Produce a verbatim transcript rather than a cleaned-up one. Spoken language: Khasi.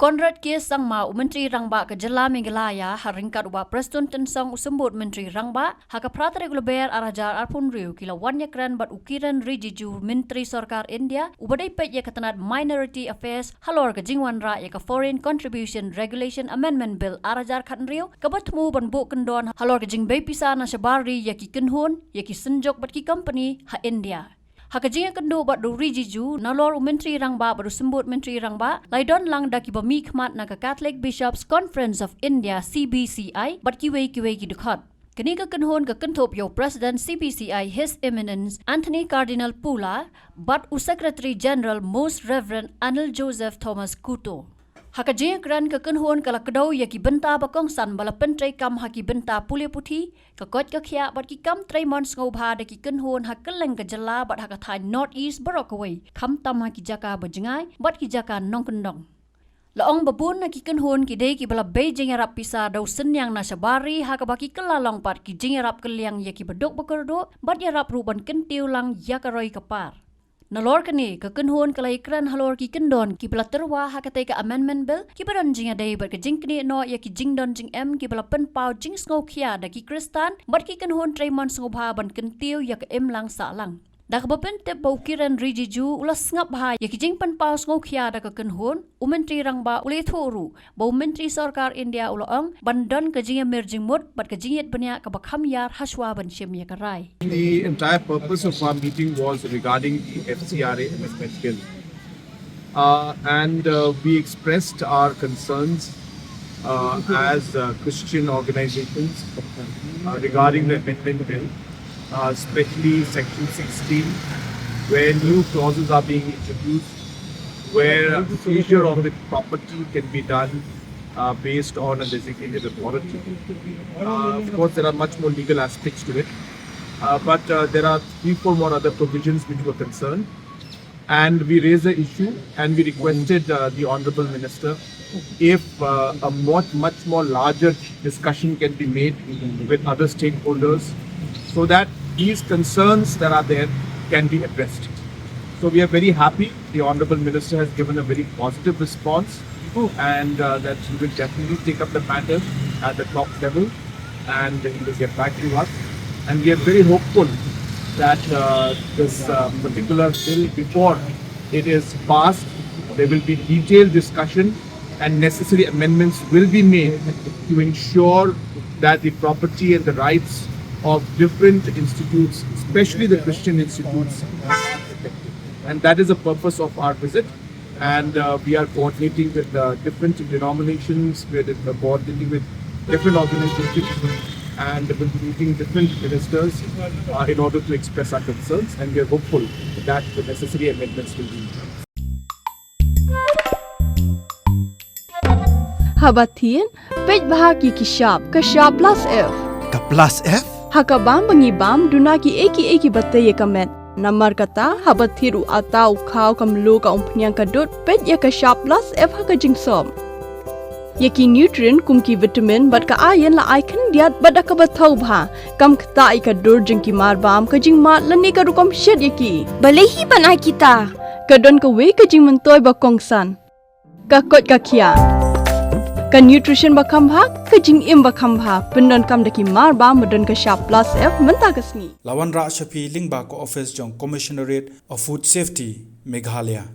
Conrad K Sangma, u Myntri Rangbah ka Jylla Meghalaya, ha ryngkat u Bah Prestone Tynsong, u Symbud Myntri Rangbah, ha ka phra tarik u Lber ar hajar arphew hynriew, ki la wan ïakren bad u Kiren Rijiju, Myntri Sorkar India, uba dei peit ïa ka tnat Minority Affairs, halor ka jingwanrah ïa ka Foreign Contribution Regulation Amendment Bill ar hajar khathynriew, kaba thmu ban buh kyndon halor ka jingbei pisa na shabar ri ïa ki kynhun, ïa ki synjuk bad ki kompani ha India. Ha ka jingïakynduh bad u Rijiju, nalor u Myntri Rangbah bad u Symbud Myntri Rangbah, la ïadon lang da kiba mihkhmat na ka Catholic Bishops Conference of India, C B C I, bad kiwei kiwei ki dkhot. Kane ka kynhun ka kynthup ïa u President C B C I, His Eminence Anthony Cardinal Pula, bad u Secretary General Most Reverend Anil Joseph Thomas Couto. Ha ka jingïakren, ka kynhun ka la kdew ïa ki bynta ba kongsan ba la pyntreikam ha ki bynta pule puthi, ka koit ka khiah bad ki kam trei mon sngewbha da ki kynhun ha kylleng ka jylla bad ha ka thaiñ North East baroh kawei, khamtam ha ki jaka ba jngai bad ki jaka nongkyndong. La ong ba bun na ki kynhun ki dei kiba la bei jingïarap pisa da u synñiang na shabar ri, ha kaba ki kylla long pat ki jingïarap kylliang ïa kiba duk ba kyrduh bad ïarap ruh ban kyntiew lang ïa ka roi ka par. Nalor kane, ka kynhun ka la ïakren halor ki kyndon kiba la tyrwa ha katei ka Amendment Bill, kiba don jingïadei bad ka jingknieh noh ïa ki jingdon jingem kiba la pynpaw jingsngewkhia da ki Khristan bad ki kynhun trei mon sngewbha ban kyntiew ïa ka imlang sahlang. Da kaba pyntip ba u Kiren Rijiju u la sngap bha ïa ki jingpynpaw sngewkhia da ka kynhun, u Myntri Rangbah u la ïathuh ruh ba u Myntri Sorkar India u la ong ban don ka jingïamir jingmut bad ka jingïit bniah kaba kham ïar hashwa ban shim ïa ka rai. The entire purpose of our meeting was regarding the F C R A Amendment Bill. Uh, and uh, we expressed our concerns uh, as uh, Christian organizations uh, regarding the Amendment Bill, uh, especially Section sixteen, where new clauses are being introduced, where seizure of the property can be done uh, based on a designated authority. Uh, of course, there are much more legal aspects to it, uh, but uh, there are three, four more other provisions which were concerned. And we raised the issue and we requested uh, the Honorable Minister if uh, a much, much more larger discussion can be made with other stakeholders so that these concerns that are there can be addressed. So we are very happy. The Honorable Minister has given a very positive response and uh, that he will definitely take up the matter at the top level and he will get back to us. And we are very hopeful that uh, this uh, particular bill, before it is passed, there will be detailed discussion and necessary amendments will be made to ensure that the property and the rights of different institutes, especially the Christian institutes, are protected. And that is the purpose of our visit. And uh, we are coordinating with uh, different denominations, we are uh, coordinating with different organizations, and we'll be meeting different ministers uh, in order to express our concerns. And we are hopeful that the necessary amendments will be made. Haba thied, peit bha ïa ki shap, ka shap plus F. Ka plus F? Ha ka bam ba ngi bam, duna kiei kiei kiba tei ïa ka met. Namar kata, haba thied u atta, u khaw, ka mluh, ka umphniang, ka dud, peit ïa ka shap plus F ha ka jingsop. Ïa ki nutrient kum ki vitamin bad ka iron la ai khyndiat bad da kaba thaw bha. Kam ktah ïa ka dur jong ki marbam, ka jingmad lane ka rukom shet ïa ki. Balei hi ban ai kita? Ka don kawei ka jingmyntoi ba kongsan. Ka koit ka khiah. Ka nutrition ba kham bha, ka jingim ba kham bha. Pyndonkam da ki marbam ba don ka shap plus F mynta ka sngi. La wanrah sha phi lyngba ka office jong Commissionerate of Food Safety, Meghalaya.